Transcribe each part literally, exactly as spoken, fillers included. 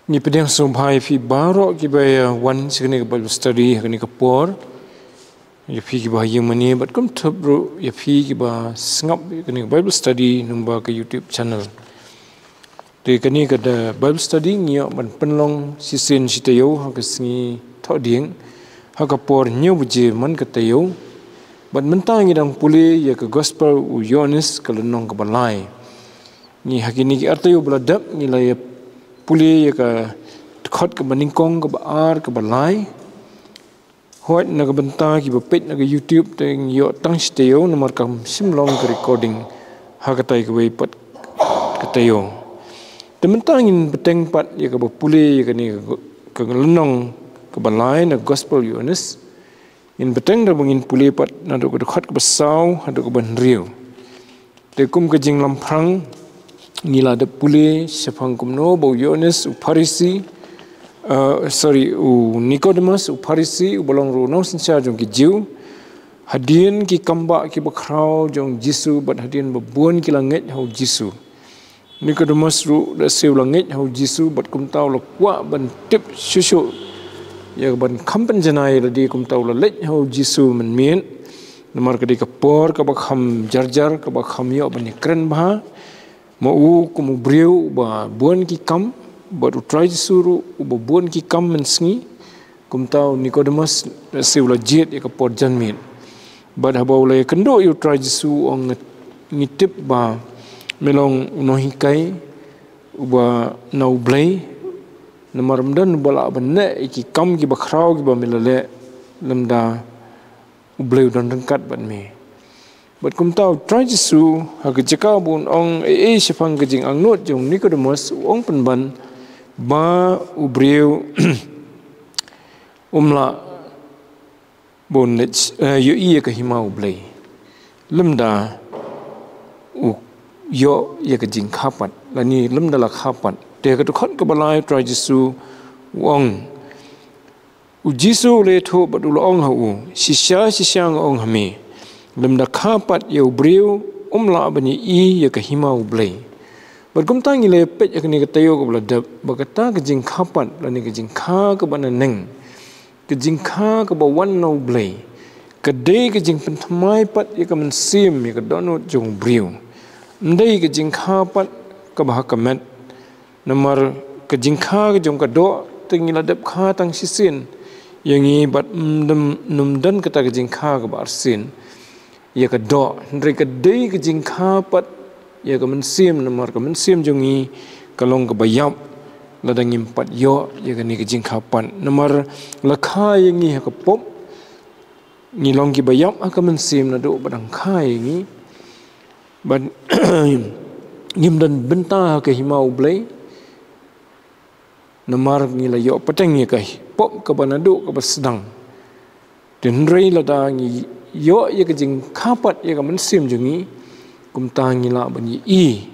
Ngi pdiang sngewbha ïa phi baroh kiba ïa wan sha kane ka Bible study ha kane ka por. Ïa phi kiba ha ïing mane bad kumjuh ruh ïa phi kiba sngap ïa kane ka Bible study lyngba ka YouTube channel. Te kane ka da Bible study ngi ïoh ban pynlong shisien shi taïew ha ka sngi Thohdieng ha ka por hynñiew baje man ka taïew. Bad mynta ngi dang pule ïa ka Gospel u Ïoannis ka lynnong kaba lai. Ngi ha kine ki ar taïew ba la dep ngi la ïa pule ïa ka dkhot kaba nyngkong, kaba ar, kaba lai. Hooid, na ka bynta kiba peit na ka YouTube te ngi ïoh tang shi taïew namar kam shym long ka recording ha katai kawei pat ka taïew. Te mynta ngin bteng pat ïa kaba pule ïa kane ka, ka lynnong kaba lai na Gospel Ïoannis. Ngin bteng da ba ngin pule pat naduh ka dkhot kaba saw haduh kaba hynriew. Te kum ka jinglamphrang ngi la dep pule shaphang kumno ba u Ïoannis u Pharisi, uh, sorry, u Nikodemus u Pharisi uba long ruh u nongsynshar jong ki Jiw, hadien ki kambah kiba khraw jong Jisu bad hadien ba bun ki la ngeit ha u Jisu. Nikodemus ruh da siew la ngeit ha u Jisu bad kumta u la kwah ban tip shuh shuh ïa ban kham pynjanai lade, kumta u la leit ha u Jisu mynmiet. Namar ka dei ka por kaba kham jarjar, kaba kham ïoh ban ïakren bha. Ma u kum u briew uba bun ki kam bad u Trai Jisu ruh uba bun ki kam mynsngi. Kumta u Nikodemus da siew la jied ïa ka por janmiet. Bad haba u la ïakynduh ïa u Trai Jisu u ong, ngi tip ba me long u nonghikai uba na u Blei, namar ym don uba lah ban leh ïa ki kam kiba khraw kiba me la leh lymda u Blei u don ryngkat bad me. Bad kumta u Trai Jisu ha ka jaka ba un ong ei ei shaphang ka jingangnud jong u Nikodemus u ong pynban ba u briew um lah ba un leit, eh, ïohi ïa ka hima u Blei lymda u ïoh ïa ka jingkha pat lane lymda la kha pat. Te ha ka dkhot kaba lai u Trai Jisu u ong, u Jisu u la ïathuh bad u la ong ha u, shisha shisha nga ong ha me, lymda kha pat ïa u briew um lah ban ïohi ïa ka hima u Blei. Bad kumta ngi la peit ha kane ka taïew kaba la dep ba kata ka jingkha pat lane ka jingkha kaba naneng, ka jingkha kaba wan na u Blei, ka dei ka jingpynthymmai pat ïa ka mynsiem, ïa ka dohnud jong u briew. Ym dei ka jingkha pat kaba ha ka met. Namar ka jingkha ka jong ka doh te ngi la dep kha tang shisien ïa ngi bad ym don, ym don kata ka jingkha kaba arsien ïa ka doh, hynrei ka dei ka jingkha pat ïa ka mynsiem, namar ka mynsiem jong ngi ka long kaba ïap lada ngim pat ïoh ïa kane ka jingkha pat. Namar la kha ïa ngi ha ka pop, ngi long kiba ïap ha ka mynsiem naduh ba dang kha ïa ngi. Bad ngim don bynta ha ka hima u Blei. Namar ngi la ïoh pateng ïa ka pop kaba naduh kaba sdang. Te hynrei lada ngi ïoh ïa ka jingkha pat ïa ka mynsiem jong ngi, kumta ngi lah ban ïohi,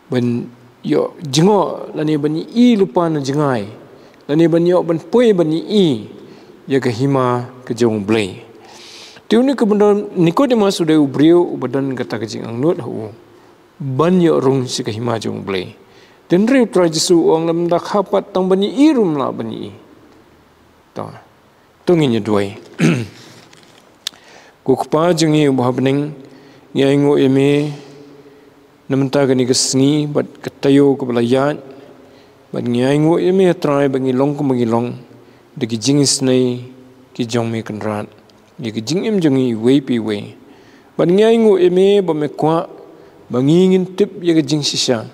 ban ïoh jngoh lane ban ïohi lypa na jngai, lane ban ïoh ban poi ban ïohi ïa ka hima ka jong u Blei. Te une u Nikodemus u dei u briew uba don kata ka jingangnud ha u ban ïoh rung sha ka hima jong u Blei. Te hynrei u Trai Jisu u ong lymda kha pat tang ban ïohi ruh ym lah ban ïohi. To, to ngin ïa duwai. Ko Kpa jong ngi uba ha bneng, ngi ainguh ïa me na mynta kane ka sngi bad ka taïew kaba la ïaid. Bad ngi ainguh ïa me, Trai, ba ngi long kumba ngi long da ki jingisynei ki jong me Kynrad ïa ki jingim jong ngi iwei pa iwei. Bad ngi ainguh ïa me ba me kwah ba ngi ngin tip ïa ka jingshisha,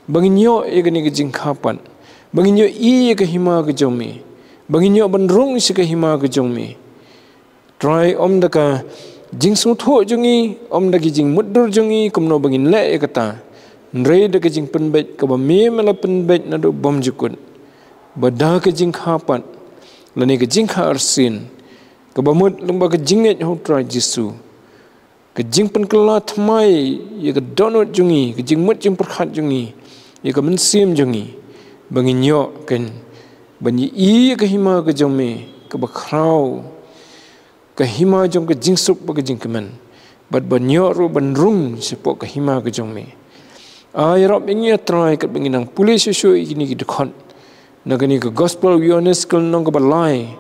ba ngin ïoh ïa kane ka jingkha pat, ba ngin ïohi ïa ka hima ka jong me, ba ngin ïoh ban rung sha ka hima ka jong me. Trai, ym da ka jingsngewthuh jong ngi, ym da ka jingmutdur jong ngi kumno ba ngin leh ïa kata, hynrei da ka jingpynbeit kaba me me la pynbeit naduh bymjukut, ba da ka jingkha pat lane ka jingkha arsien, kaba mut lyngba ka jingngeit ha u Trai Jisu, ka jingpynkylla thymmai ïa ka dohnud jong ngi, ka jingmut jingpyrkhat jong ngi, ïa ka mynsiem jong ngi, ba ngin ïoh kan ban ïohi ïa ka hima ka jong me kaba khraw, ka hima jong ka jingsuk bad ka jingkmen, bad ban ïoh ruh ban rung shapoh ka hima ka jong me. Ai ïarap ïa ngi, A Trai, katba ngi nang pule shuh shuh ïa kine ki dkhot, Na kane ka gospel u Ïoannis ka lynnong kaba lai,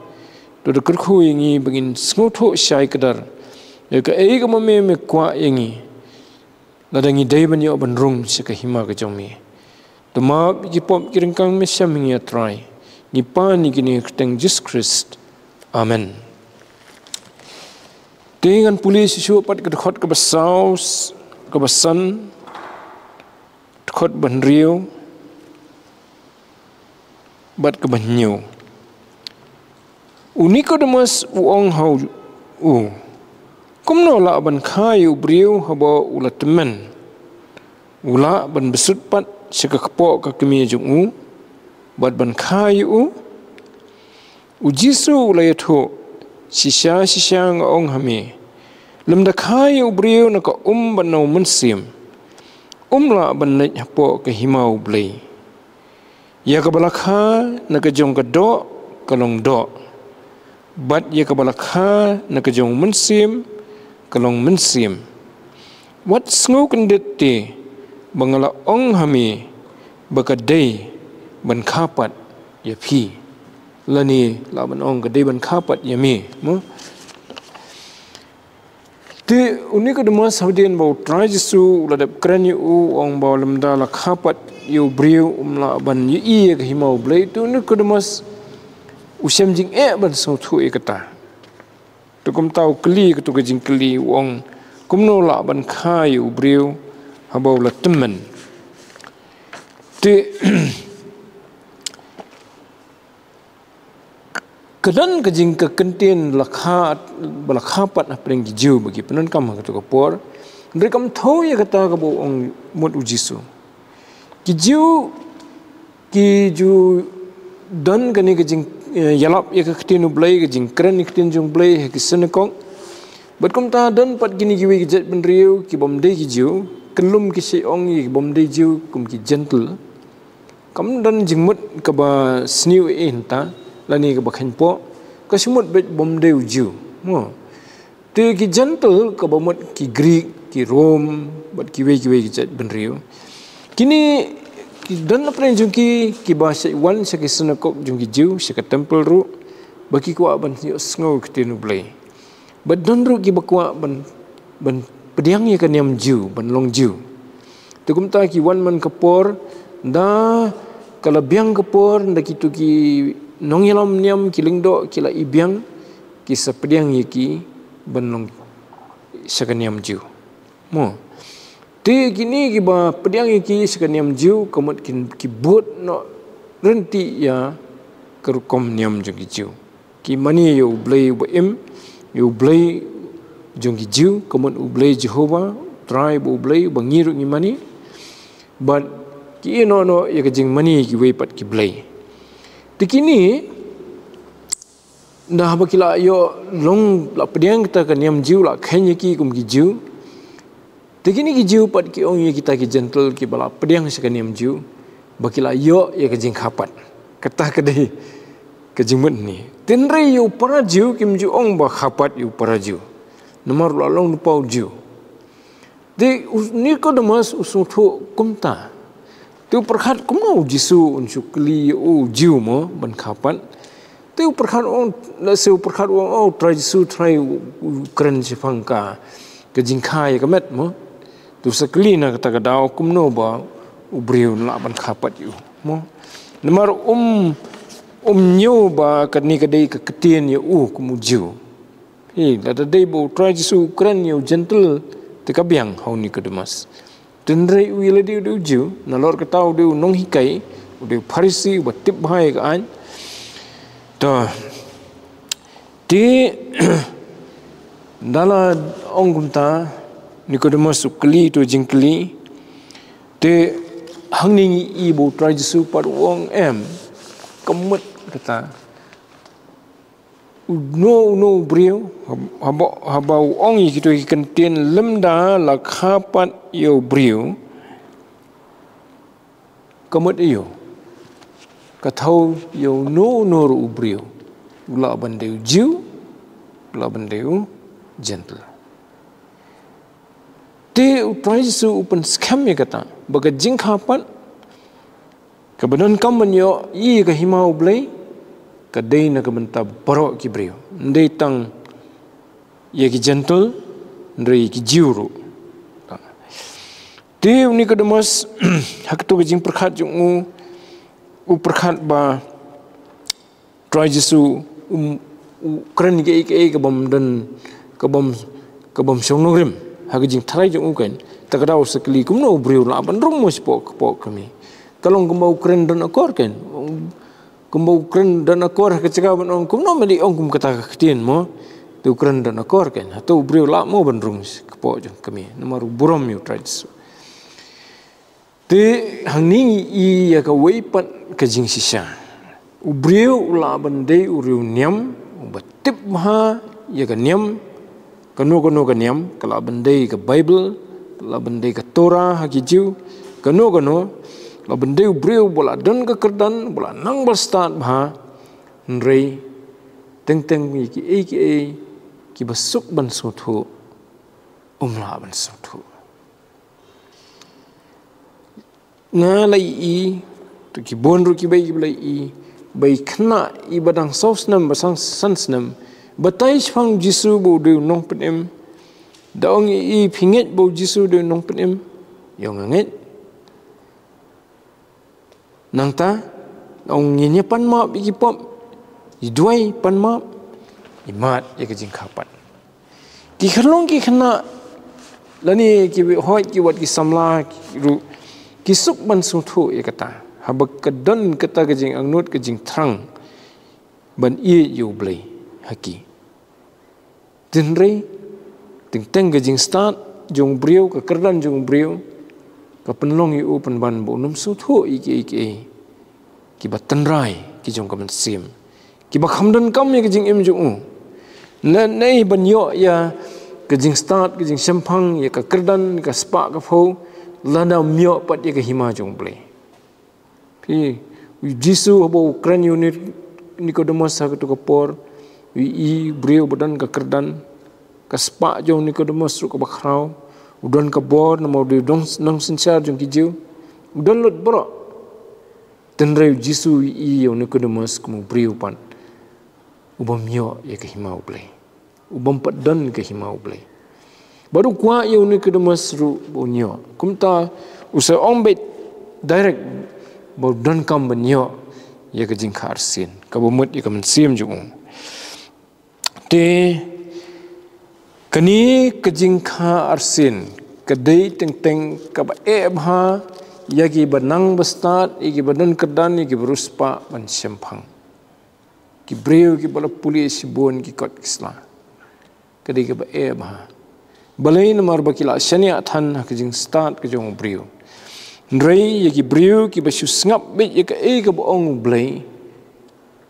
to da kyrkhu ïa ngi ba ngin sngewthuh shai kdar ïa kaei kaba me me kwah ïa ngi, lada ngi dei ban ïoh ban rung sha ka hima ka jong me. To map ïa ki pop ki ryngkang me shem ïa ngi, A Trai. Ngi pan ïa kine ha ka kyrteng Jisu Khrist. Amen. Te ngan pule shuh shuh pat ka dkhot kaba saw, kaba san, dkhot ba hynriew bad kaba hynñiew. U Nikodemus u ong ha u, kumno lah ban kha ïa u briew haba u la tymmen? U lah ban bsut pat sha ka kpoh ka kmie jong u bad ban kha ïa u? U Jisu u la ïathuh, shisha shisha nga ong ha me, lymda kha ïa u briew na ka um bad na u mynsiem, um lah ban leit hapoh ka hima U Blei. Ïa kaba la kha na ka jong ka doh ka long doh, bad ïa kaba la kha na ka jong u mynsiem ka long mynsiem. Wat sngew kyndit te ba nga la ong ha me ba ka dei ban kha pat ïa phi, lane lah ban ong ka dei ban kha pat ïa me, mo? Te u Nikodemus, hadien ba u Trai Jisu u la dep kren ïa u, u ong ba lymda la kha pat ïa u briew um lah ban ïohi ïa ka hima U Blei, te u Nikodemus u shem jingeh ban sngewthuh ïa kata. Te kumta u kylli kato ka jingkylli, u ong, kumno lah ban kha ïa u briew haba u la tymmen? Te ka don ka jing, ka kyntien la kha, ba la kha pat hapdeng ki Jiw ba ki pyndonkam ha kato ka por. Hynrei kam thew ïa kata kaba u ong mut u Jisu. Ki Jiw ki ju don kane ka jing, eh, ïalap ïa ka ktien U Blei, ka jingkren ïa ka ktien jong U Blei ha ki synagog. Bad kumta don pat kine kiwei ki jait bynriew ki bym dei ki Jiw, kyllum ki shait ong ïa ki bym dei Jiw kum ki Jentil. Kam don jingmut kaba sniew eh hangta, lane kaba kheiñpoh, ka shu mut beit bym dei u Jiw. Mo. Te ki Jentil kaba mut ki Grik, ki Rom, bad kiwei kiwei ki jait bynriew. Kine ki don hapdeng jong ki, kiba shait wan sha ki synagog jong ki Jiw, sha ka templ ruh, ba ki kwah ban ïohsngew ktien U Blei. Bad don ruh kiba kwah ban, ban pdiang ïa ka niam Jiw, ban long Jiw. Te kumta ki wan man ka por, da ka la biang ka por, da kito ki nongïalam niam, ki lyngdoh, ki la i biang, ki sa pdiang ïa ki ban long sha ka niam Jiw. Mo. Te kine kiba pdiang ïa ki sha ka niam Jiw, ka mut ki, ki bud noh ryntih ïa ka rukom niam jong ki Jiw. Ki mane ïa U Blei uba im, ïa U Blei jong ki Jiw, ka mut U Blei Jehobah, Trai uba U Blei, uba ngi ruh ngi mane. Bad ki ïeh noh noh ïa ka jingmane ïa kiwei pat ki blei. Te kine, da haba ki la ïoh long, la pdiang kata ka niam Jiw, la kheiñ ïa ki kum ki Jiw. Te kine ki Jiw pat ki ong ïa kita ki Jentil kiba la pdiang sha ka niam Jiw, ba ki la ïoh ïa ka jingkha pat. Kata ka dei ka jingmut ne. Te hynrei ïa u para Jiw kim ju ong ba kha pat ïa u para Jiw. Namar u la long lypa u Jiw. Te u Nikodemus u sngewthuh kumta. Te u pyrkhat kumno u Jisu un shu kylli ïa u Jiw mo ban kha pat. Te u pyrkhat u ong, lehse u pyrkhat u ong, oh, Trai Jisu, Trai u, u kren shaphang ka, ka jingkha ïa ka met mo. Te u sa kylli na kata ka daw kumno ba u briew un lah ban kha pat ïa u mo. Namar um, um ñiew ba kane ka dei ka ktien ïa u kum u Jiw. Hi, lada dei ba u Trai Jisu u kren ïa u Jentil, te ka biang ha u Nikodemus. Te hynrei u ïa lade u dei u Jiw, nalor kata u dei u nonghikai, u dei u Pharisi, uba tip bha ïa ka aiñ. To, te, da la ong kumta, Nikodemus u kylli to jingkylli, te hangne ngi i ba u Trai Jisu pat u ong em, ka mut kata. Uno uno u briew, hab-, haba, haba u ong ïa kito ki kyntien lymda la kha pat ïa u briew, ka mut ïa u, ka thew ïa uno uno ruh u briew. U lah ban dei u Jiw, u lah ban dei u Jentil. Te u Trai Jisu u pynskhem ïa kata, ba ka jingkha pat, Kaba donkam ban ïoh ïa ka hima U Blei ka dei na ka bynta baroh ki briew. Ym dei tang ïa ki Jentil, hynrei ïa ki Jiw ruh. Te u Nikodemus, ha kato ka jingpyrkhat jong u, u pyrkhat ba Trai Jisu, um, u kren ïa kaei kaei ka bym don, ka bym, ka bym shong nongrim ha ka jingtharai jong u, kan. Ta ka daw sa kylli, kumno u briew lah ban rung mo shapoh, shapoh kmie? Ka long kumba u kren don akor, kan. Kumba u kren don akor ha ka jaka ban ong, kumno me la ong kum kata ka ktien mo? Te u kren don akor, kan. Hato u briew lah mo ban rung shapoh jong kmie? Namar u burom ïa u Trai Jisu. Te hangne ngi i ïa kawei pat ka jingshisha. U briew u lah ban dei u riewniam uba tip bha ïa ka niam, kano kano ka niam, ka lah ban dei ka Baibl, ka lah ban dei ka Torah ha ki Jiw, kano kano, lah ban dei u briew uba lah don ka kyrdan, uba lah nang ba stad bha, hynrei teng teng ïa kiei kiei kiba suk ban sngewthuh, um lah ban sngewthuh. Nga la ïohi, to ki bun ruh kiba, kiba la ïohi, ba i khynnah iba dang saw snem, ba san, san snem, batai shaphang u Jisu ba u dei u nongpynim. Da ong i, i phi ngeit ba u Jisu u dei u nongpynim? Ïoh nga ngeit. Nangta, ong ngin ïa pan map ïa ki pop, i duwai pan map, i mad ïa ka jingkha pat. Ki khyllung ki khynnah, lane ki hoi ki wat ki samla ki ruh, ki suk ban sngewthuh ïa kata. Haba ka don kata ka jingangnud ka jingthrang ban ïeit ïa U Blei ha ki. Hynrei, teng teng ka jingstad jong u briew, ka kyrdan jong u briew, ka pynlong ïa u pynban ba un ym sngewthuh ïa kiei kiei kiba tynrai ki jong ka mynsiem, kiba kham donkam ïa ka jingim jong u. Lane ban ïoh ïa ka jingstad, ka jingshemphang, ïa ka kyrdan, ka spah ka phew, lada ym ïoh pat ïa ka hima jong U Blei. Phi, u Jisu haba u kren ïa u Ni-, Nikodemus ha kato ka por, u ïohi u briew ba don ka kyrdan, ka spah jong u Nikodemus ruh kaba khraw, u don ka bor namar u dei u dong, nongsynshar jong ki Jiw, u don lut baroh. Hynrei u Jisu u ïohi ïa u Nikodemus kum u briew pat ubym ïoh ïa ka hima U Blei, ubym pat don ka hima U Blei. Bad u kwah ïa u Nikodemus ruh ba un ïoh. Kumta u sa ong beit direct ba u donkam ban ïoh ïa ka jingkha arsien kaba mut ïa ka mynsiem jong u. Te kane ka jingkha arsien ka dei teng teng kaba eh bha ïa kiba nang ba stad, ïa kiba don kyrdan, ïa kiba riewspah ban shemphang. Ki briew kiba la pule shibun ki kot ki sla. Ka dei kaba eh bha. Balei? Namar ba ki la shaniah than ha ka jingstad ka jong u briew. Hynrei ïa ki briew kiba shu sngap beit ïa kaei kaba ong U Blei,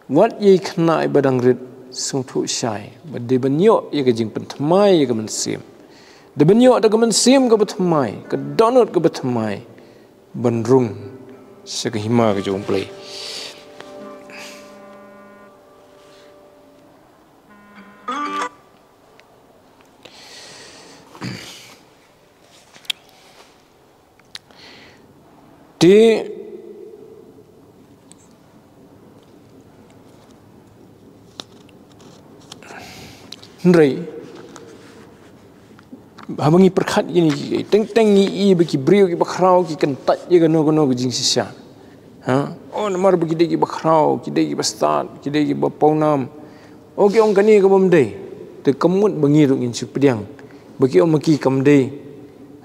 wat ïa i khynnah iba dang rit sngewthuh shai ba dei ban ïoh ïa ka jingpynthymmai ïa ka mynsiem. Dei ban ïoh da ka mynsiem kaba thymmai, ka dohnud kaba thymmai, ban rung sha ka hima ka jong U Blei. Te hynrei haba ngi pyrkhat ïa kine ki, teng teng ngi i ba ki briew kiba khraw ki kyntait ïa kano kano ka jingshisha. Ha? Oh, namar ba ki dei kiba khraw, ki dei kiba stad, ki dei kiba pawnam. Oh, ki ong kane ka bym dei. Te ka mut ba ngi ruh ngin shu pdiang ba ki ong ma ki kam dei.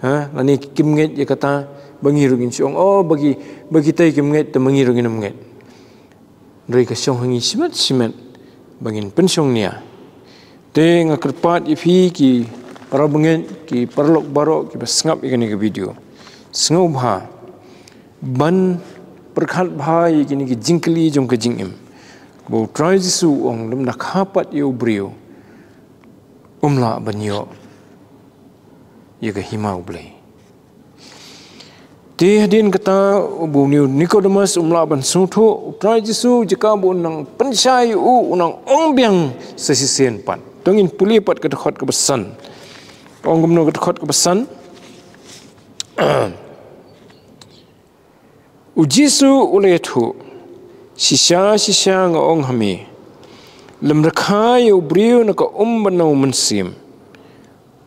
Ha? Lane kim ngeit ïa kata, ba ngi ruh ngin shu ong, oh, ba ki, ba kitai kim ngeit, te ma ngi ruh ngin ym ngeit. Hynrei ka shong ha ngi shimet shimet ba ngin pynshong nia. Te nga kyrpad ïa phi ki para bangeit, ki paralok baroh kiba sngap ïa kane ka video, sngewbha ban pyrkhat bha ïa kine ki jingkylli jong ka jingim. Ba U Trai Jisu u ong lymda kha pat ïa u briew um lah ban ïoh ïa ka hima U Blei. Te hadien kata, ba u Nikodemus um lah ban sngewthuh, U Trai Jisu jaka ba u nang pynshai ïa u, u nang ong biang sa shisien pat. To ngin pule pat ka dkhot kaba san. Ong kumno ka dkhot kaba san? U Jisu u la ïathuh, shisha shisha nga ong ha me, lem rkha ïa u briew na ka um bad na u mynsiem,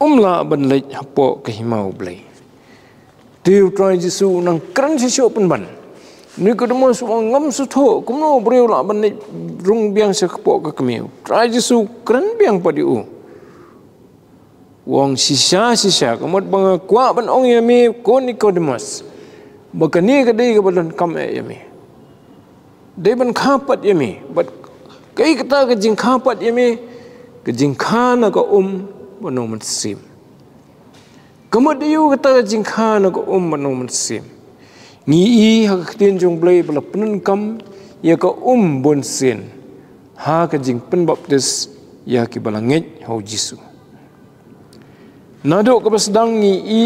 um lah ban leit hapoh ka hima u Blei. Te u Trai Jisu u nang kren shisha pynban. Nikodemus u ong ngam sngewthuh kumno u briew lah ban leit rung biang sha hapoh ka kmie. U Trai Jisu u kren biang pat ïa u. U ong shisha shisha, ka mut ba nga kwah ban ong ïa me ko Nikodemus, ba kane ka dei kaba donkam eh ïa me. Dei ban kha pat ïa me, bad kaei kata ka jingkha pat ïa me, ka jingkha na ka um bad na u mynsiem. Ka mut aïu kata ka jingkha na ka um bad na u mynsiem? Ngi i ha ka ktien jong u Blei ba la pyndonkam ïa ka um bunsien ha ka jingpynbaptis ïa kiba la ngeit ha u Jisu. Naduh kaba sdang ngi i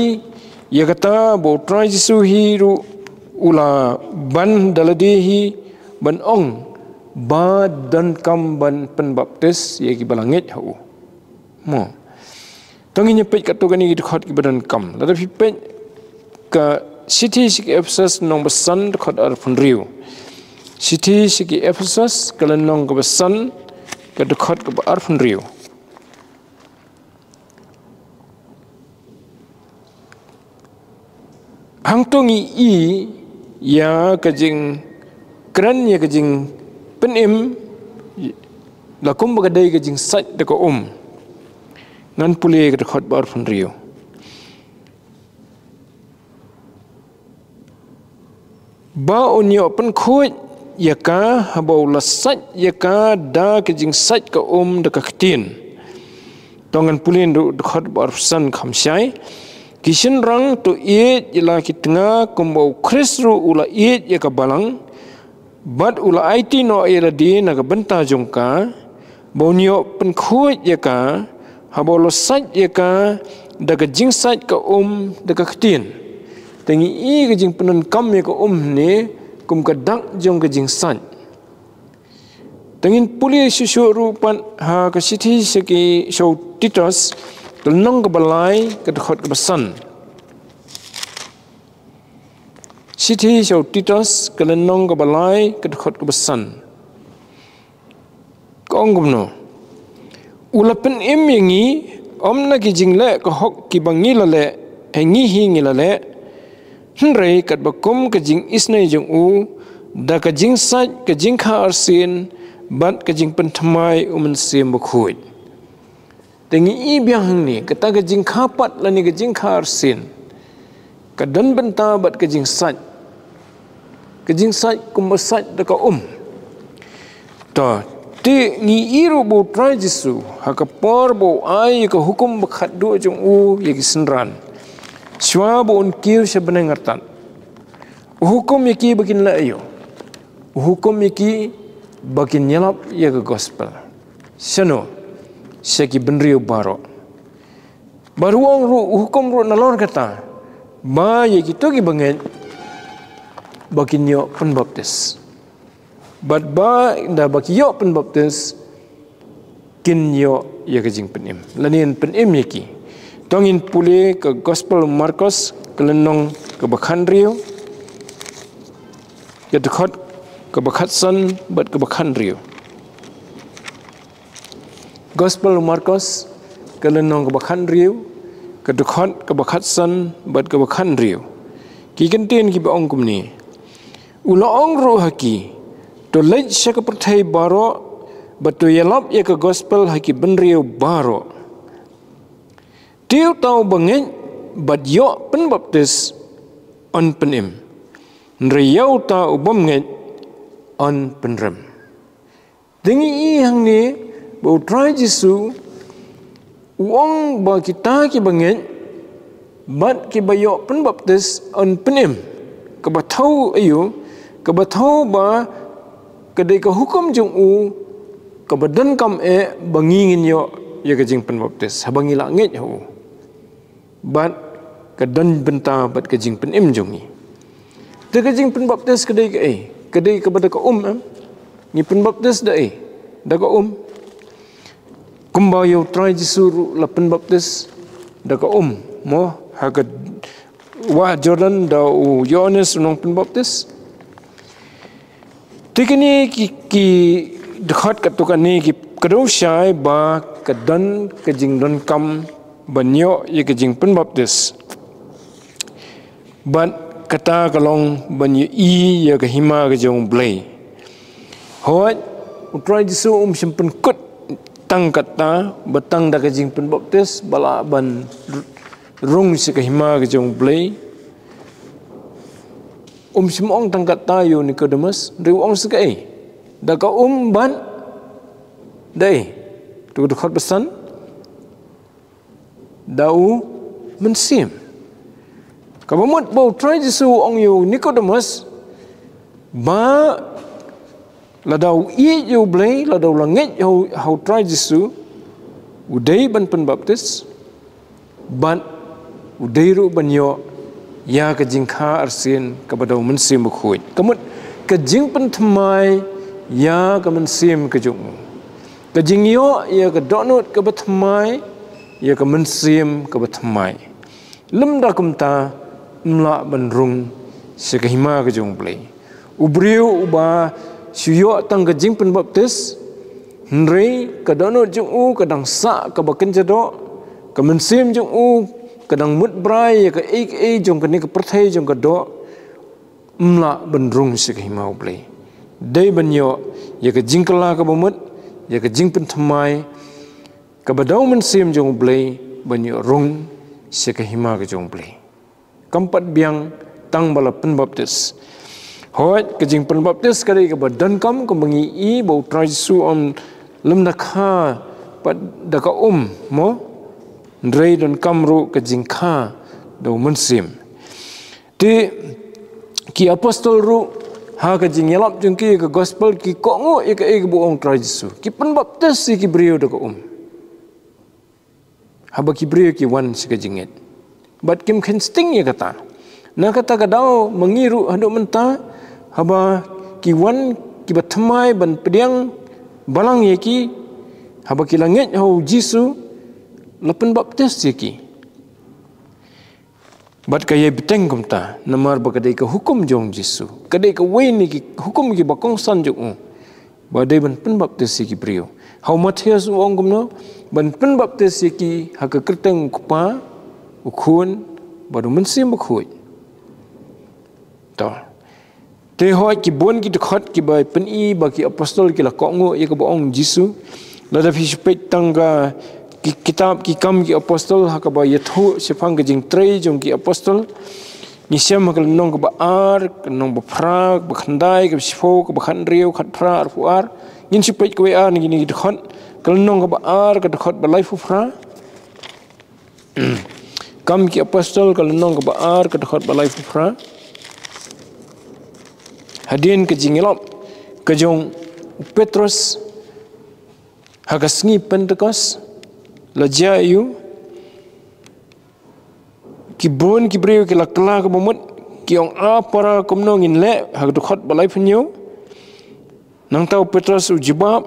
ïa kata ba u Trai Jisu hi ruh u la ban da lade hi ban ong ba donkam ban pynbaptis ïa kiba la ngeit ha u. Mo. To ngin ïa peit katto katne ki dkhot kiba donkam. Lada phi peit ka shithi sha ki Ephesus lynnong ba san dkhot arphew hynriew. Shithi sha ki Ephesus ka lynnong kaba san ka dkhot kaba arphew hynriew. Hangto ngi i ïa ka jingkren ïa ka jingpynim la kumba ka dei ka jingsait da ka um. Ngan pule ka dkhot ba arphew hynriew. Ba un ïoh pynkhuid ïa ka haba u la sait ïa ka da ka jingsait ka um da ka ktien. To ngan pule ruh dkhot ba arphew san kham shai. Ki shynrang to ïeit ïa la ki tnga kumba u Khrist ruh u la ïeit ïa ka balang, bad u la aiti noh ïa lade na ka bynta jong ka, ba un ïoh pynkhuid ïa ka, haba u la sait ïa ka da ka jingsait ka um da ka ktien. Te ngi i ka jingpyndonkam ïa ka um ne kum ka dak jong ka jingsait. Te ngin pule shuh shuh ruh pat ha ka shithi sha ki, sha u Titus, ka lynnong kaba lai ka dkhot kaba san. Shithi sha u Titus ka lynnong kaba lai ka dkhot kaba san. Ka ong kumno? U la pynim ïa ngi, ym na ki jingleh ka hok kiba ngi la leh, eh, ngi hi ngi la leh. Hynrei katba kum ka jingisynei jong u, da ka jingsait ka jingkha arsien, bad ka jingpynthymmai u Mynsiem Bakhuid. Te ngi i biang hangne, kata ka jingkha pat lane ka jingkha arsien ka don bynta bad ka jingsait. Ka jingsait kumba sait da ka um. To, te ngi i ruh ba u Trai Jisu, ha ka por ba u ai ïa ka hukum ba khatduh jong u ïa ki synran, shuwa ba un kiew sha bneng artat, u hukum ïa ki ba kin leh aïu? U hukum ïa ki ba kin ïalap ïa ka gospel. Shano? Sha ki bynriew baroh. Bad u ong ruh, u hukum ruh nalor kata, ba ïa kito kiba ngeit ba kin ïoh pynbaptis. Bad ba, da ba ki ïoh pynbaptis, kin ïoh ïa ka jingpynim, lane yn pynim ïa ki. To ngin pule ka gospel u Markos, ka lynnong kaba khathynriew, ka dkhot kaba khatsan bad kaba khathynriew. Gospel u Markos, ka lynnong kaba khathynriew, ka dkhot kaba khatsan bad kaba khathynriew. Ki kyntien kiba ong kumne. U la ong ruh ha ki, to leit sha ka pyrthei baroh, bad to ïalap ïa ka gospel ha ki bynriew baroh. Te uta uba ngeit bad ïoh pynbaptis yn pynim. Hynrei ïa uta u bym ngeit yn pynrem. Te ngi i hangne ba u Trai Jisu u ong ba kita kiba ngeit bad kiba ïoh pynbaptis yn pynim. Kaba thew aïu? Kaba thew ba ka dei ka hukum jong u kaba donkam eh ba ngi ngin ïoh ïa ka jingpynbaptis haba ngi la ngeit ha u. Bad ka don bynta bad ka jingpynim jong ngi. Te ka jingpynbaptis ka dei kaei? Ka dei kaba da ka um, em? Ngi pynbaptis da ei? Da ka um. Kumba ïa u Trai Jisu ruh la pynbaptis da ka um, mo, ha ka wah Jordan da u Ïohannes u nongpynbaptis. Te kine ki, ki dkhot katto katne ki kdew shai ba ka don ka jingdonkam ban ïoh ïa ka jingpynbaptis. Bad kata ka long ban ïohi ïa ka hima ka jong U Blei. Hooid, U Trai Jisu um shym pynkut tang kata, ba tang da ka jingpynbaptis ba lah ban rung sha ka hima ka jong U Blei. Um shym ong tang kata ïa u Nicodemus, hynrei u ong sa kaei? Da ka um bad da ei? To ka dkhot ba san, da U Mynsiem. Kaba mut ba U Trai Jisu u ong ïa u Nicodemus ba lada u ïeit ïa U Blei, lada u la ngeit ha U, ha U Trai Jisu, u dei ban pynbaptis, bad u dei ruh ban ïoh ïa ka jingkha arsien kaba da U Mynsiem Bakhuid. Ka mut ka jingpynthymmai ïa ka mynsiem ka jong u. Ka jingïoh ïa ka dohnud kaba thymmai, ïa ka mynsiem kaba thymmai. Lymda kumta, um lah ban rung sha ka hima ka jong U Blei. U briew uba shu ïoh tang ka jingpynbaptis, hynrei ka dohnud jong u ka dang sah kaba kynja doh, ka mynsiem jong u ka dang mut brai ïa kaei kaei jong kane ka pyrthei jong ka doh, um lah ban rung sha ka hima U Blei. Dei ban ïoh ïa ka jingkylla kaba mut, ïa ka jingpynthymmai kaba da U Mynsiem jong U Blei ban ïoh rung sha ka hima ka jong U Blei. Kam pat biang tang ba la pynbaptis. Hooid, ka jingpynbaptis ka dei kaba donkam, kaba ngi i ba U Trai Jisu um lymda kha pat da ka um, mo? Hynrei donkam ruh ka jingkha da U Mynsiem. Te ki apostol ruh ha ka jingïalap jong ki ka gospel ki kohnguh ïa kaei kaba ong Trai Jisu. Ki pynbaptis ïa ki briew da ka um. Haba ki briew ki wan sha ka jingngeit. Bad kim kheiñ sting ïa kata. Na kata ka daw ma ngi ruh haduh mynta, haba ki wan kiba thymmai ban pdiang balang ïa ki, haba ki la ngeit ha U Jisu, la pynbaptis ïa ki. Bad ka ïai bteng kumta, namar ba ka dei ka hukum jong Jisu. Ka dei kawei na ki hukum kiba kongsan jong u. Ba dei ban pynbaptis ïa ki briew. Ha u Mathaios u ong kumno, ban pynbaptis ïa ki ha ka kyrteng U Kpa, U Khun, bad U Mynsiem Bakhuid. To. Te hooid ki bun ki dkhot kiba pyni ba ki apostol ki la kohnguh ïa kaba ong Jisu. Lada phi shu peit tang ka ki kitab Ki Kam Ki Apostol ha kaba ïathuh shaphang ka jingtrei jong ki apostol. Ngi shem ha ka lynnong kaba ar, ka lynnong ba phra, kaba khyndai, kaba shiphew, kaba khathynriew, khatphra, arphew ar. Ngin shu peit kawei ar na kine ki dkhot. Ka lynnong kaba ar, ka dkhot ba laiphew phra. Kam Ki Apostol ka lynnong kaba ar ka dkhot ba laiphew phra. Hadien ka jingïalap ka jong u Petros ha ka sngi Pentekost, la jia ïa u, ki bun ki briew ki la kylla kaba mut, ki ong, a para, kumno ngin leh, ha ka dkhot ba laiphew hynñiew. Nangta u Petros u jubab,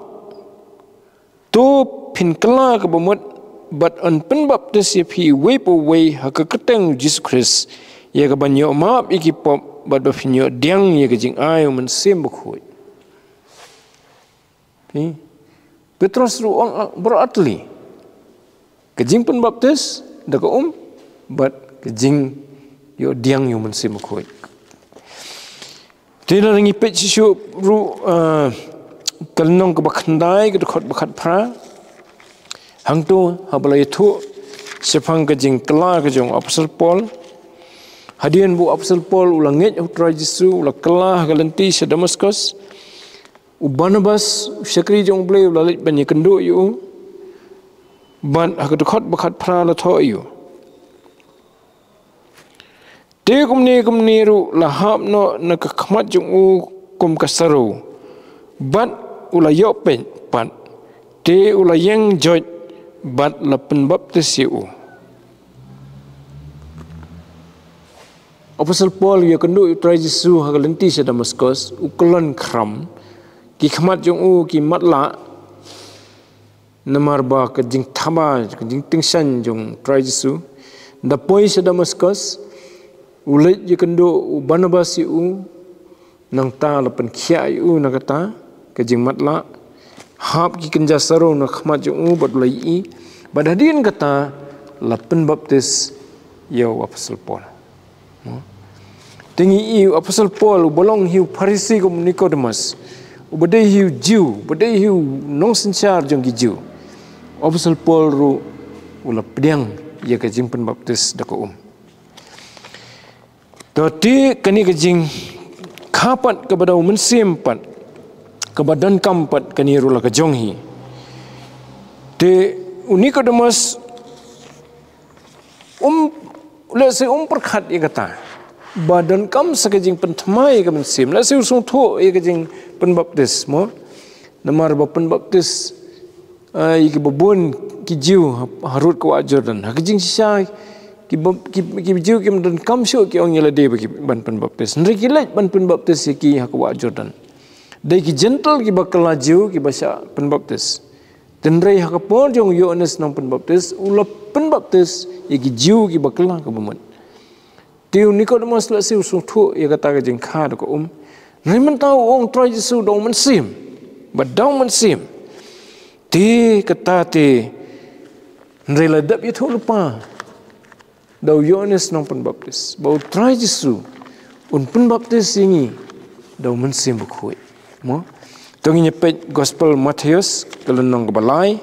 to phin kylla kaba mut, bad yn pynbaptis ïa phi uwei pa uwei ha ka kyrteng u Jisu Khrist, ïa kaban ïoh map ïa ki pop, bad ba phin ïoh pdiang ïa ka jingai u Mynsiem Bakhuid. Phi? Petros ruh u ong, ah, baroh artylli. Ka jingpynbaptis da ka um, bad ka jingïoh pdiang ïa u Mynsiem Bakhuid. Te lada ngi peit shisha ruh, ah, ka lynnong kaba khyndai, ka dkhot ba khatphra. Hangto haba la ïathuh shaphang ka jingkylla ka jong u Apostol Paul. Hadien ba u Apostol Paul u la ngeit ha u Trai Jisu, u la kylla ha ka lynti sha Damaskos. U Barnabas, u shakri jong u Blei, u la leit ban ïakynduh ïa u. Bad ha ka dkhot ba khatphra la thoh ïa u. Te kumne kumne ruh la hap noh na ka khmat jong u kum ka saru. Bad u la ïoh peit pat. Te u la ïeng joit bad la pynbaptis ïa u. Apostol Paul ïakynduh ïa u Trai Jisu ha ka lynti sha Damaskos, u kyllon khram, ki khmat jong u ki matlah, namar ba ka jingthaba, ka jingtyngshaiñ jong u Trai Jisu. Da poi sha Damaskos, u leit ïakynduh u Barnabas ïa u, Nangta la pynkhiah ïa u na kata ka jingmatlah, hap ki kynja saru na khmat jong u bad u la ïohi, bad hadien kata la pynbaptis ïa u Apostol Paul. Te ngi ïohi u Apostol Paul uba long hi u Pharisi kum u Nikodemus, uba dei hi u Jiw, uba dei hi u nongsynshar jong ki Jiw. U Apostol Paul ruh u la pdiang ïa ka jingpynbaptis da ka um. To te kane ka jingkha pat kaba da u Mynsiem pat, kaba donkam pat kane ruh la ka jong hi. Te u Nikodemus um, lehse um pyrkhat ïa kata ba donkam sa ka jingpynthymmai ïa ka mynsiem, lehse u sngewthuh ïa ka jingpynbaptis mo. Namar ba pynbaptis ïa kiba bun ki Jiw ha, harud ka wah Jordan ha ka jingshisha, kiba, ki, ki Jiw kim donkam shuh ki ong ïa lade ba ki ban pynbaptis. Hynrei ki leit ban pynbaptis ïa ki ha ka wah Jordan. Dei ki Jentil kiba kylla Jiw kiba shah pynbaptis. Hynrei ha ka por jong u Ïoannis Nongpynbaptis u la pynbaptis ïa ki Jiw kiba kylla kaba mut. Te u Nikodemus lehse u sngewthuh ïa kata ka jingkha da ka um. Hynrei mynta u ong Trai Jisu da u Mynsiem, ba da u Mynsiem. Te kata te hynrei la dep ïathuh lypa da u Ïoannis Nongpynbaptis ba u Trai Jisu un pynbaptis ïa ngi da u Mynsiem Bakhuid mo. To ngin ïa peit Gospel Mathaios ka lynnong kaba lai,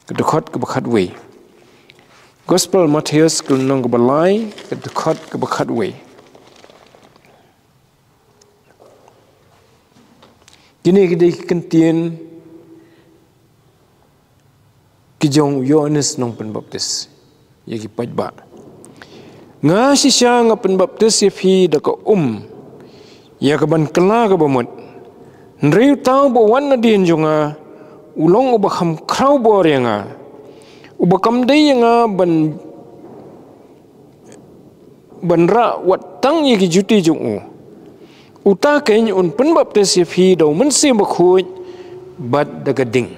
ka dkhot kaba khatwei. Gospel Mathaios ka lynnong kaba lai, ka dkhot kaba khatwei. Kine ki dei ki kyntien ki jong u Ïoannis Nongpynbaptis ïa ki paidbah. Nga shisha nga pynbaptis ïa phi da ka um ïa ka ban kylla kaba mut. Hynrei uta uba wan nadien jong nga u long uba kham khraw bor ïa nga, uba kam dei ïa nga ban, ban rah wat tang ïa ki juti jong u. Uta keiñ un pynbaptis ïa phi da u Mynsiem Bakhuid bad da ka ding.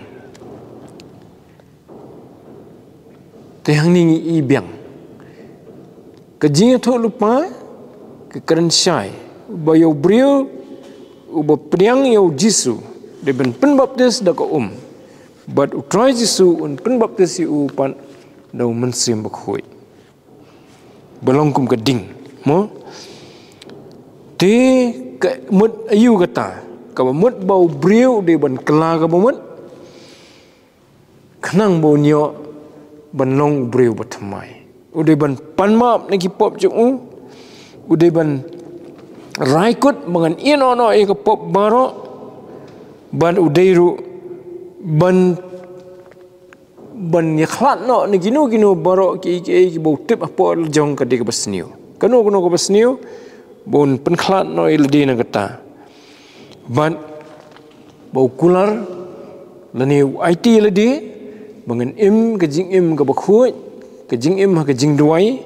Te hangne ngi i biang ka jingïathuh lypa, ka kren shai ba ïa u briew uba pdiang ïa u Jisu dei ban pynbaptis da ka um, bad u Trai Jisu un pynbaptis ïa u pat da u Mynsiem Bakhuid ba long kum ka ding mo. Te ka mut aïu kata? Kaba mut ba u briew u dei ban kylla kaba mut, khnang ba un ïoh ban long u briew ba thymmai. U dei ban pan map na ki pop jong u, u dei ban rai kut ba ngan ïehnoh noh ïa ka pop baroh, bad u dei ruh ban, ban ïakhlad noh na kino kino baroh kiei kiei kiba u tip hapoh la jong ka dei kaba sniew. Kano kano kaba sniew ba un pynkhlad noh ïa lade na kata. Bad ba u kular lane u aiti ïa lade ba ngan im ka jingim kaba khuid, ka jingim ha ka jingduwai,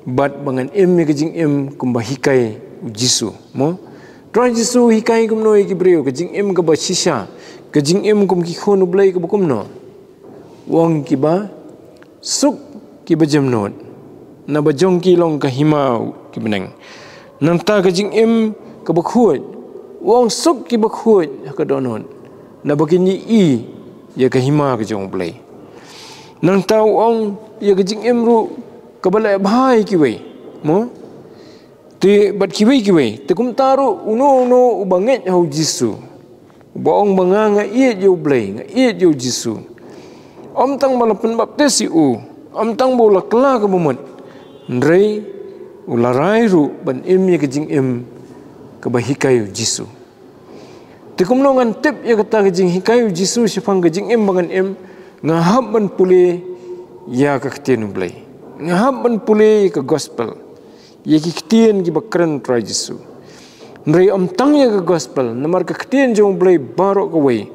bad ba ngan im ïa ka jingim kumba hikai u Jisu mo. Trai Jisu u hikai kumno ïa ki briew ka jingim kaba shisha, ka jingim kum ki khun u Blei kaba kumno? U ong kiba suk kiba jemnud, naba jong ki long ka hima ki bneng. Nangta ka jingim kaba khuid, u ong suk kiba khuid ha ka dohnud, naba kin ïohi ïa ka hima ka jong u Blei. Nangta u ong ïa ka jingim ruh kaba leh bha ïa kiwei mo. Te bad kiwei kiwei, te kumta ruh uno uno uba ngeit ha u Jisu, uba ong ba nga nga ïeit ïa u Blei, nga ïeit ïa u Jisu, ym tang ba la pynbaptis ïa u, ym tang ba u la kylla kaba mut, hynrei u la rai ruh ban im ïa ka jingim kaba hikai u Jisu. Te kumno ngan tip ïa kata ka jinghikai u Jisu shaphang ka jingim ba ngan im? Nga hap ban pule ïa ka ktien u Blei, nga hap ban pule ïa ka gospel, ïa ki ktien kiba kren u Trai Jisu. Hynrei ym tang ïa ka gospel, namar ka ktien jong u Blei baroh kawei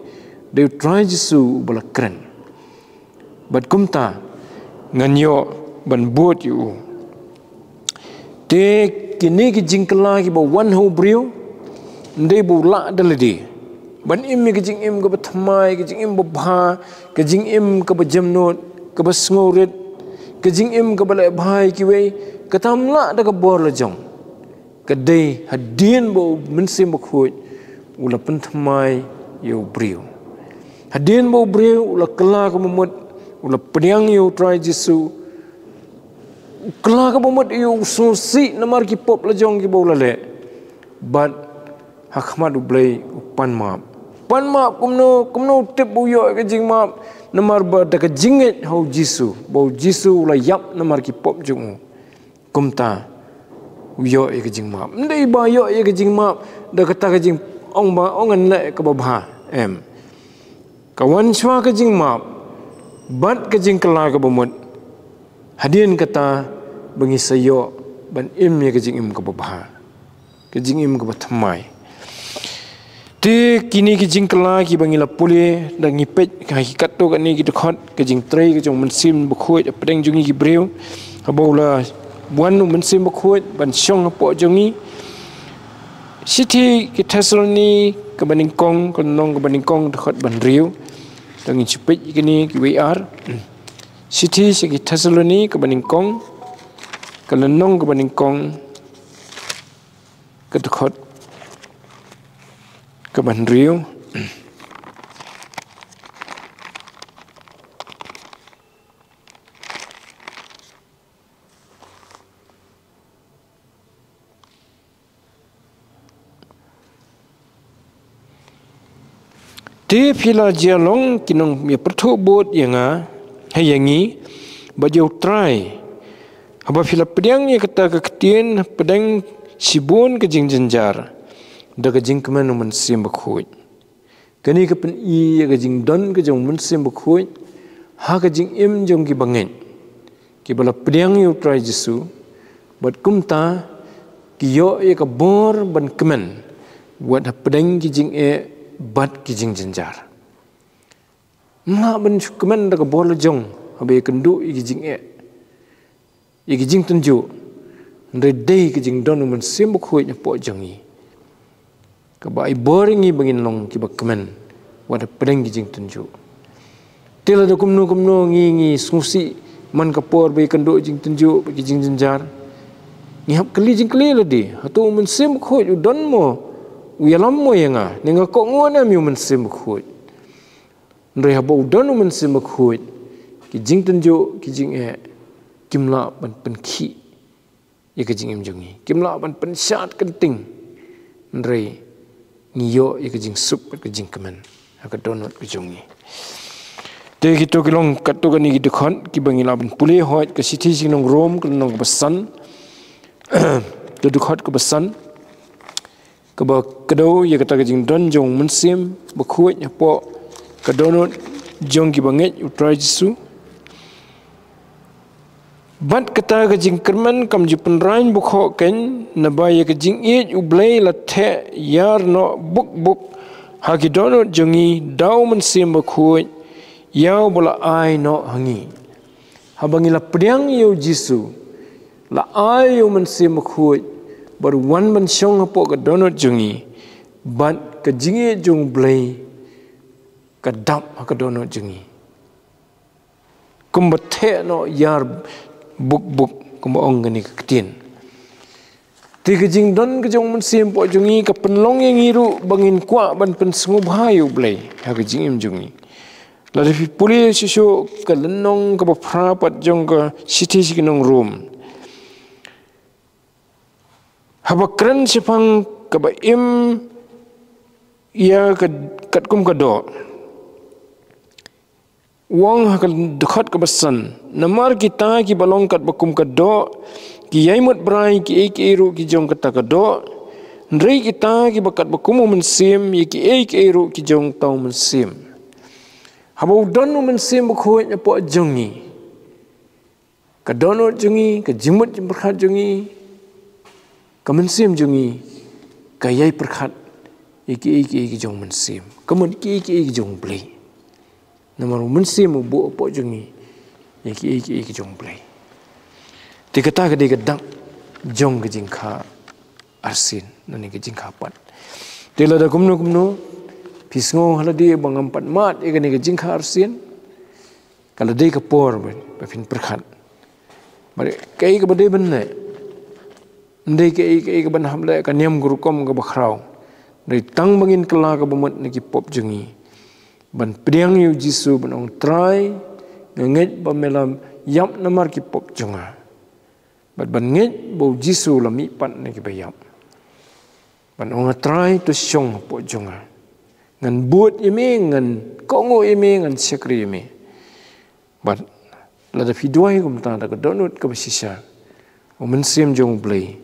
dei u Trai Jisu uba la kren. Bad kumta ngan ïoh ban bud ïa u. Te kine ki jingkylla kiba wan ha u briew, ym dei ba u lah da lade ban im ïa ka jingim kaba thymmai, ka jingim ba bha, ka jingim kaba jemnud, kaba sngewrit, ka jingim kaba leh bha ïa kiwei, kata ym lah da ka bor la jong. Ka dei hadien ba u Mynsiem Bakhuid u la pynthymmai ïa u briew. Hadien ba u briew u la kylla ka bamut, u la pdiang ïa u Trai Jisu, u kylla ka bamut ïa u, sngewsih namar ki pop la jong kiba u la leh. Bad ha khmat U Blei u pan map. Pan map kumno, kumno u tip ba u ïoh ïa ka jingmap? Namar ba da ka jingngeit ha u Jisu, ba u Jisu u la ïap namar ki pop jong u. Kumta u ïoh ïa ka jingmap. Ym dei ba ïoh ïa ka jingmap da kata ka jingong ba ong ngan leh kaba bha. Em. Ka wan shuwa ka jingmap bad ka jingkylla ka bamut. Hadien kata ba ngi sa ïoh ban im ïa ka jingim kaba bha, ka jingim kaba thymmai. Te kine ki jingkylla kiba ngi la pule, da ngi peit ha ki katto katne ki dkhot, ka jingtrei ka jong u Mynsiem Bakhuid hapdeng jong ngi ki briew, haba u la wan u Mynsiem Bakhuid ban shong hapoh jong ngi. Shithi ki Thessaloni kaba nyngkong, ka lynnong kaba nyngkong, dkhot ba hynriew. Da ngin shu peit kine kiwei ar. Shithi sha ki Thessaloni kaba nyngkong, ka lynnong kaba nyngkong, ka dkhot kaba hynriew. Te phi la jia long ki nongïapyrthuh bud ïa nga, ha ïa ngi, bad ïa u Trai, haba phi la pdiang ïa kata ka ktien hapdeng shibun ka jingjynjar, da ka jingkmen u Mynsiem Bakhuid. Kane ka pyni ïa ka jingdon ka jong u Mynsiem Bakhuid ha ka jingim jong kiba ngeit, kiba la pdiang ïa u Trai Jisu, bad kumta ki ïoh ïa ka bor ban kmen wat hapdeng ki jingeh bad ki jingjynjar. Ym lah ban shu kmen da ka bor la jong haba ïakynduh ïa ki jingeh, ïa ki jingtynjuh. Hynrei dei ka jingdon u Mynsiem Bakhuid hapoh jong ngi kaba ai bor ïa ngi ba ngin long kiba kmen wat hapdeng ki jingtynjuh. Te lada kumno kumno ngi, ngi sngewsih man ka por ba ïakynduh jingtynjuh bad ki jingjynjar, ngi hap kylli jingkylli lade, hato u Mynsiem Bakhuid u don mo, u ïalam mo ïa nga, ne nga kohnguh ne em ïa u Mynsiem Bakhuid? Hynrei haba u don u Mynsiem Bakhuid, ki jingtynjuh, ki jingeh, kim lah ban pynkhih ïa ka jingim jong ngi, kim lah ban pynshad kynting. Hynrei ngi ïoh ïa ka jingsuk bad ka jingkmen ha ka dohnud ka jong ngi. Te kito ki long katto katne ki dkhot kiba ngi lah ban pule, hooid, ka shithi sha ki nong Rom, ka lynnong kaba san, ka dkhot kaba san, kaba kdew ïa kata ka jingdon jong u Mynsiem Bakhuid hapoh ka dohnud jong kiba ngeit u Trai Jisu. Bad kata ka jingkyrmen kam ju pynraiñ bukhoh keiñ, naba ïa ka jingïeit U Blei la theh ïar noh buk buk ha ki dohnud jong ngi da u Mynsiem Bakhuid ïa uba la ai noh ha ngi. Haba ngi la pdiang ïa u Jisu, la ai ïa u Mynsiem Bakhuid bad u wan ban shong hapoh ka dohnud jong ngi, bad ka jingïeit jong U Blei ka dap ha ka dohnud jong ngi. Kumba theh noh ïar buk buk, kumba ong kane ka ktien. Te ka jingdon ka jong u Mynsiem hapoh jong ngi ka pynlong ïa ngi ruh ba ngin kwah ban pynsngewbha ïa U Blei ha ka jingim jong ngi. Lada phi pule shuh shuh ka lynnong kaba phra pat jong ka shithi sha ki nong Rom, haba kren shaphang kaba im ïa ka katkum ka doh, u ong ha ka dkhot kaba san: Namar kita kiba long katba kum ka doh ki ïai mut brai kiei kiei ruh ki jong kata ka doh, hynrei kita kiba katba kum u Mynsiem, ïa kiei kiei ruh ki jong uta u Mynsiem. Haba u don u Mynsiem Bakhuid hapoh jong ngi, ka dohnud jong ngi, ka jingmut jingpyrkhat jong ngi, ka mynsiem jong ngi ka ïai pyrkhat ïa kiei kiei ki jong u Mynsiem, ka mut kiei kiei ki jong U Blei. Namar u Mynsiem u buh hapoh jong ngi ïa kiei kiei ki jong U Blei. Te kata ka dei ka dak jong ka jingkha arsien, lane ka jingkha pat. Te lada kumno kumno phi sngew ha lade ba ngam pat mad ïa kane ka jingkha arsien, ka la dei ka por ba, ba phin pyrkhat. Bad kaei kaba dei ban leh? Ym dei kaei kaei kaban hap leh ka niam ka rukom kaba khraw. Dei tang ba ngin kylla ka bamut na ki pop jong ngi, ban pdiang ïa u Jisu ban ong, Trai, nga ngeit ba me la ïap namar ki pop jong nga. Bad ban ngeit ba u Jisu la mihpat na kiba ïap. Ban ong, A Trai, to shong hapoh jong nga. Ngan bud ïa me, ngan kohnguh ïa me, ngan shakri ïa me. Bad lada phi duwai kumta, da ka dohnud kaba shisha, u Mynsiem jong U Blei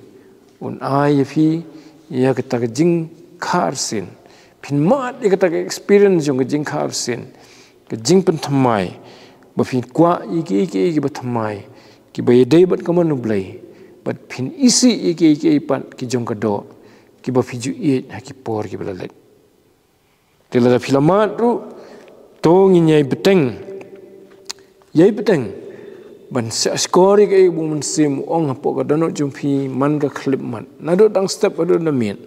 un ai ïa phi ïa kata ka jingkha arsien. Phin mad ïa kata ka experience jong ka jingkha arsien, ka jingpynthymmai, ba phin kwah ïa kiei kiei kiba thymmai, kiba ïadei bad ka mon U Blei, bad phin isih ïa kiei kiei pat ki jong ka doh, kiba phi ju ïeit ha ki por kiba la leit. Te lada phi la mad ruh, to ngin ïai bteng, ïai bteng ban shahshkor ïa kaei ba u Mynsiem u ong hapoh ka dohnud jong phi man ka khyllipmat, naduh dang step haduh na miet.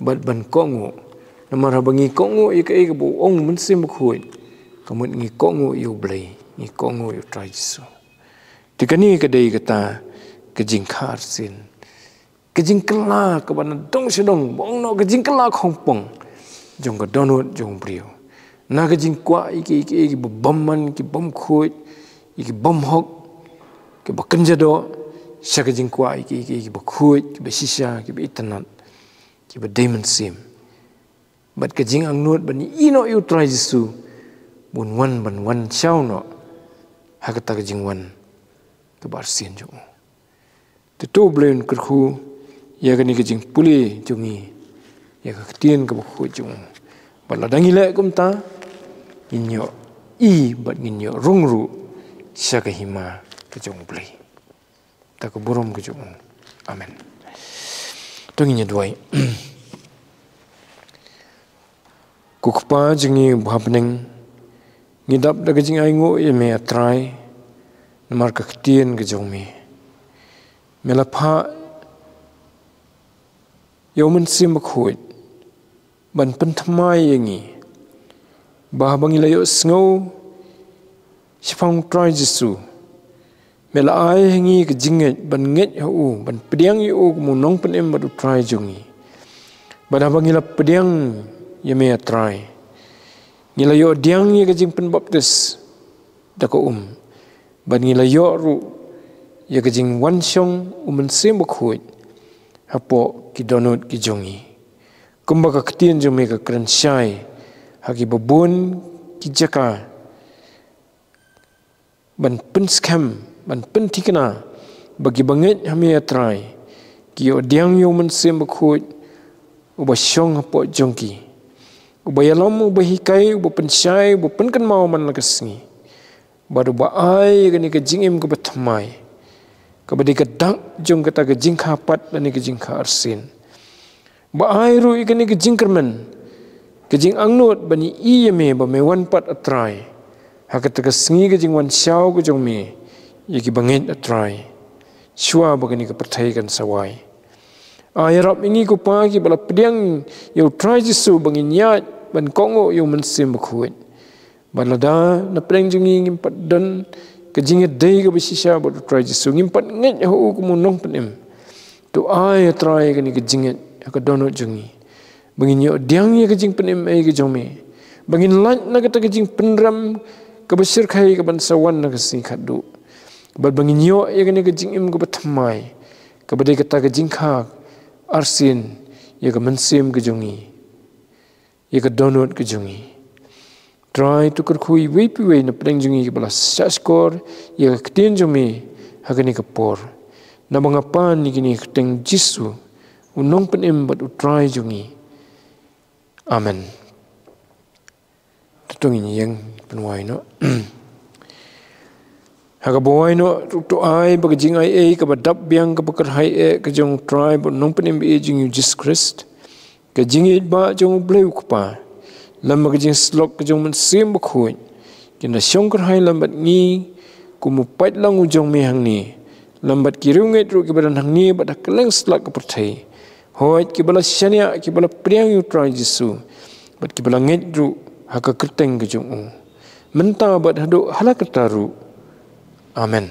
Bad ban kohnguh. Namar haba ngi kohnguh ïa kaei kaba u ong u Mynsiem Bakhuid, ka mut ngi kohnguh ïa U Blei, ngi kohnguh ïa U Trai Jisu. Te kane ka dei kata ka jingkha arsien, ka jingkylla kaba na dong sha dong, ba ong noh ka jingkylla khongpong jong ka dohnud jong u briew. Na ka jingkwah ïa kiei kiei kiba bymman, ki bymkhuid, ïa ki bymhok, kiba kynja doh, sha ka jingkwah ïa kiei kiei kiba khuid, kiba shisha, kiba itynnad, kiba dei mynsiem. Bad ka jingangnud ban ïehnoh ïa U Trai Jisu, ba un wan ban wan shaw noh ha kata ka jingwan kaba arsien jong u. Te to U Blei un kyrkhu ïa kane ka jingpule jong ngi ïa ka ktien kaba khuid jong u. Bad lada ngi leh kumta, ngin ïohi bad ngin ïoh rung ruh sha ka hima ka jong U Blei. Ta ka burom ka jong u. Amen. To ngin ïa duwai. Ko Kpa jong ngi uba ha bneng, ngi dap da ka jingainguh ïa me, A Trai, namar ka ktien ka jong me. Me la phah ïa u Mynsiem Bakhuid ban pynthymmai ïa ngi, ba haba ngi la ïohsngew shaphang U Trai Jisu, me la ai ha ngi ka jingngeit ban ngeit ha u, ban pdiang ïa u kum u Nongpynim bad U Trai jong ngi. Bad haba ngi la pdiang ïa me, A Trai, ngi la ïoh pdiang ïa ka jingpynbaptis da ka um. Bad ngi la ïoh ruh ïa ka jingwan shong u Mynsiem Bakhuid hapoh ki dohnud ki jong ngi, kumba ka ktien jong me ka kren shai ha kiba bun ki jaka, ban pynskhem, ban pynthikna ba kiba ngeit ha me, A Trai, ki ïoh pdiang ïa u Mynsiem Bakhuid uba shong hapoh jong ki, uba ïalom, uba hikai, uba pynshai, uba pynkynmaw man la ka sngi. Bad uba ai ïa kane ka jingim kaba thymmai, kaba dei ka dak jong kata ka jingkha pat lane ka jingkha arsien. Ba ai ruh ïa kane ka jingkyrmen, ka jingangnud ban ïohi ïa me ba me wan pat, A Trai, ha kata ka sngi ka jingwan shaw ka jong me ïa kiba ngeit, A Trai, shuwa ba kane ka pyrthei kan sa wai. Ai ïarap ïa ngi ko Pa kiba la pdiang ïa U Trai Jisu ba ngin ïaid ban kohnguh ïa u Mynsiem Bakhuid. Bad lada na pdeng jong ngi ngim pat don ka jingïadei kaba shisha bad U Trai Jisu, ngim pat ngeit ha u kum u Nongpynim, to ai, A Trai, kane ka jingngeit ha ka dohnud jong ngi, ba ngin ïoh pdiang ïa ka jingpynim ei ka jong me, ba ngin lait na kata ka jingpynrem kaba shyrkhei kaban sa wan ha ka sngi khatduh. Bad ba ngin ïoh ïa kane ka jingim kaba thymmai, kaba dei kata ka jingkha arsien ïa ka mynsiem ka jong ngi, ïa ka dohnud ka jong ngi. Trai, to kyrkhu ïa iwei pa iwei na pdeng jong ngi kiba la shahshkor ïa ka ktien jong me ha kane ka por. Naba nga pan ïa kine ha ka kyrteng Jisu, u Nongpynim bad U Trai jong ngi. Amen. To ngin ïeng pynwai noh. Ha kaba wai noh, to ai ba ka jingaiei kaba dap biang, kaba kyrhai eh ka jong U Trai bad u Nongpynim ba ïeit jong ngi U Jisu Khrist, ka jingïeit ba jong U Blei U Kpa, lem bad ka jingsyllok ka jong U Mynsiem Bakhuid, kin da shong kyrhai lem bad ngi kum u paidlang u jong me hangne, lem bad ki riewngeit ruh kiba don hangne bad ha kylleng satlak ka pyrthei. Hooid, kiba la shaniah, kiba la pdiang ïa U Trai Jisu, bad kiba la ngeit ruh ha ka kyrteng ka jong u, mynta bad haduh hala karta ruh. Amen.